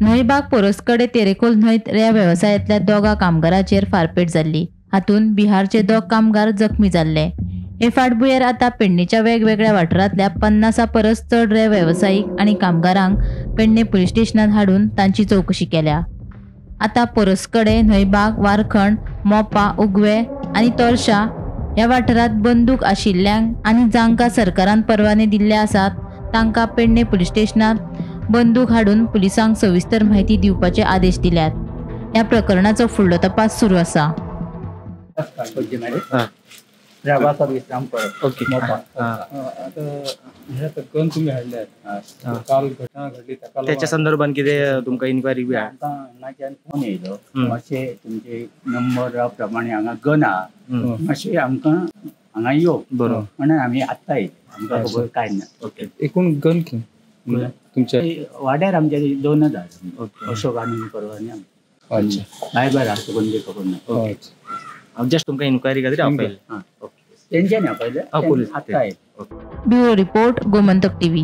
न्हंयबाग पोरस्कडे तेरेखोल न्हंयत रेंव वेवसायांतल्या 2 कामगारांचेर फारपेट जाल्ली. हातूंत बिहारचे 2 कामगार जखमी जाल्ले. हे फाटभुंयेर आतां पेडणेच्या वेगवेगळ्या वाठारांतल्या 50 परस चड रेंव वेवसायीक आनी कामगारांक पेडणे पुलीस स्टेशनांत हाडून तांची चवकशी केल्या. आतां पोरस्कडे, न्हंयबाग, वारखंड, मोपा, उगवे आनी तोरशा ह्या वाठारांत बंदूक आशिल्ल्यांक आनी जांकां सरकारान परवाने दिल्ले आसात तांकां पेडणे पुलीस स्टेशनांत बंदूक हाडून पुलिसांक सविस्तर म्हायती दिवपाचे आदेश दिल्यात. ह्या प्रकरणाचो फुडलो तपास सुरू आसा. त्याच्या संदर्भात कितें तुमकां इन्क्वायरी बी आहा? हांगाच्यान फोन येयलो मातशें तुमचे नंबरा प्रमाणे हांगा गन आहा, मातशें आमकां हांगा यो बरोबर म्हणून आमी आत्तां येयले. आमकां खबर कांय ना. ओके, एकूण गन कितें तुमच्या वाड्यार आमच्या 2 आहा. अशोक आनी परवाने. अच्छा, भायर आसा कोण बी खबर ना. जस्ट तुमकां इन्क्वायरी खातीर आपयलें. तेंच्यानी आपयलें, पुलीस आत्तां येयले. Bureau report, Gomantak TV.